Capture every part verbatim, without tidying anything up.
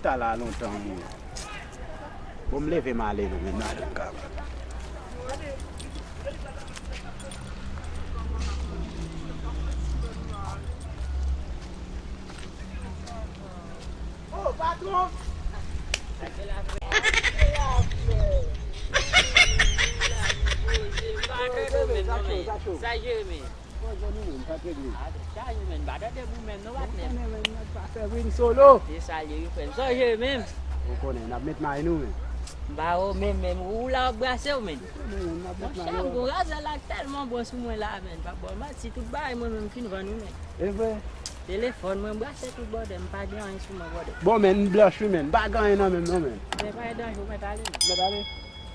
Ta la lontan, wi. Bon, m leve m ale, non, men m ale m ka. Oh, patron! Sa jere, men. Mwen jwenn ou menm, pa trete. A, tèt chaje, men, m pa tande pou menm non, patnè. Ou konnen, men, nèg pa fè win solo. Te salye wi, frè m. Sa w jere menm? Ou konnen, n ap met may nou, men. M pa wè w menm, menm. Ou la w ap brase w, men. Ou konnen, men, n ap met may nou. Monchè, m gon razè la k tèlman bon sou mwen la, men. Pa ba w manti, tout bagay mwen menm m fin vann wi, men. E vre? Telefòn mwen, m brase tout bòdè, m pa gen anyen sou mwen, bòdè. Bon, men, m blanch wi, men. M pa gen anyen nan men m non, men. Men pa gen danje, ou mèt ale, men. Mèt ale?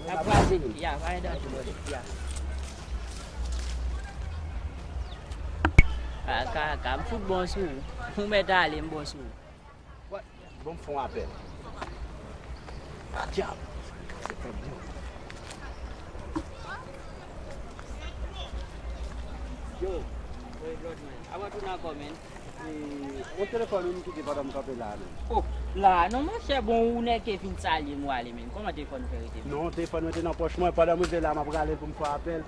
N ap kwaze, ya, pa gen danje, bòdè, ya. Ka, ka, ka, m fout bon sou ou. Ou mèt ale, m bon sou ou. Bon, m fè yon apèl. Dyab. Yo, Bloodman, apa tou nan kò, men? E, yon telefòn ou m kite pandan m kanpe la a, men. Oh, la a non, monchè, bon, ou nèke fin salye m, ou ale, men. Kòman telefòn ou fè rete, men? Non, telefòn mwen te nan pòch mwen. Pandan m rive la, m ap rale l pou m fè apèl.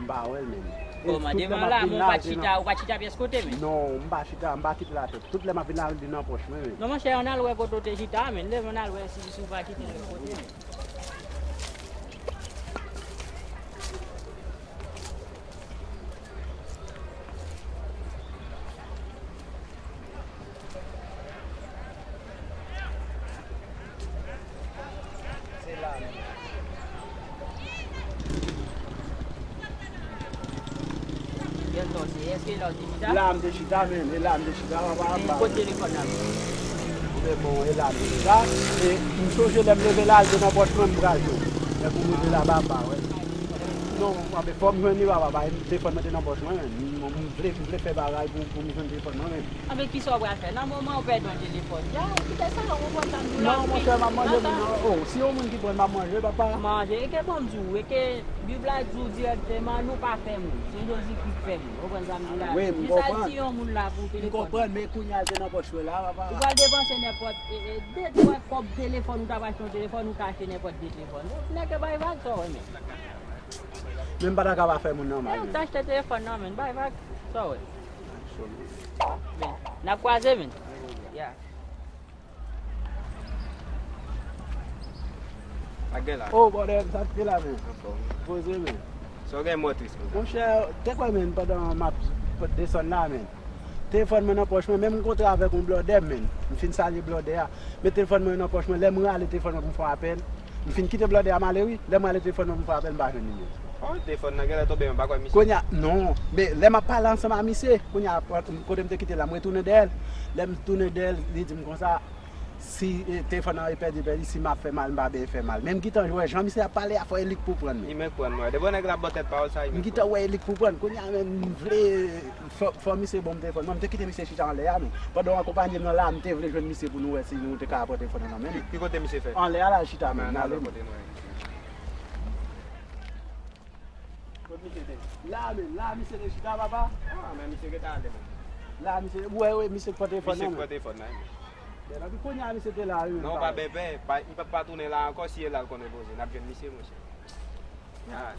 M pa wè l, men. Kòman, devan la, men ou pa t chita, ou pa t chita pyès kote, men? Non, m pa chita, m pa kite l atè. Tout lè m ap vin la, li nan pòch mwen, men. Non, monchè, ann al wè kote w te chita, men. Leve ann al wè si, si w pa kite l yon kote, men. Se la menm. Gèlton, se èske la w te chita? La m te chita, men, e la m te chita, papa, men anba. Kote telefòn nan? Men bon, e la m te chita. E m sonje lè m leve la, l te nan pòch mwen, m pral jwenn. Men pou m rive la, pa m pa wè. Non, anben, fò m jwenn li, papa, pa telefòn mwen te nan pòch mwen, men. M, m vle, m vle fè bagay pou, pou m jwenn telefòn mwen, men. Anben, kisa w pral fè? Nan moman ou pèdi yon telefòn, ya, kite sa, ou konprann sa m di w la? Non, monchè, m ap manje, men non. Oh, si yon moun ki pran, m ap manje, papa. Manje, e ke bon m di w, e ke Bib la di w dirèkteman, nou pa fè moun. Se Jezikri k fè moun. Ou konprann sa m di w la? Wi, m konprann. Kisa di yon moun la pou telefòn? M konprann, men kounye a l te nan pòch mwen la, papa. Ou pral depanse nenpòt, e, e, de twa kòb telefòn, ou t ap achte yon telefòn, ou ka achte nenpòt de telefòn. Nèg yo bay vag, sa w wè, men. Men m pa ta ka pa fè moun nan mal, men. Ou t achte telefòn nan, men, bay vag, sa w wè. Men, n ap kwaze, men. Ya. Ak gen la. Oh, bòdè, sa k te la, men. Anfòm. Poze, men. Sa w gen mò tris konsa? Monchè, te kwè, men, pandan m ap desann la, men. Telefòn mwen nan pòch mwen, men m kontre avèk yon blòdè, men. M fin salye blòdè a. Men telefòn mwen nan pòch mwen, lè m rale telefòn mwen pou m fè yon apèl. M fin kite blòdè a, m ale, wi. Lè m rale telefòn mwen pou m fè yon apèl, m pa jwenn nimewo. Oh, telefòn nan genlè tonbe, men m pa kwè misye. Kounye a, non. Men lè m ap pale ansanm a misye, kounye a, kote m te kite l la, m retounen dèyè l. Lè m tounen dèyè l, li di m konsa, si, e, telefòn nan e pèdi, pèdi, si m ap fè mal, m pa bezwen fè mal. Men m gentan wè jan misye ap pale a, fò e li k pou pran, men. Li menm k pran, mwen. Depi yon nèg la bò tèt pawòl sa, li menm k pran. M gentan wè e li k pou pran. Kounye a, men, m vle fò, fò misye ban m telefòn mwen. M te kite misye chita anlè a, men. Pandan w akonpanye m nan la, m te vle jwenn misye pou nou wè si nou te ka pran telefòn nan nan men li. Ki, ki kote misye fè? Anlè a la, l chita, men. Ann ale, men. Kote misye te? La, men, la, misye te chita, papa. Ah, men misye gentan ale, men. La, misye, ou wè, wè, misye k pran telefòn nan, men. Misye k pran telefòn nan, men. Bèl, anpi kounye a, misye te la, wi, men. Non, pa bèbè, pa, li p ap pa tounen la ankò, si e la l konnen poze, n ap jwenn misye, monchè. Ah.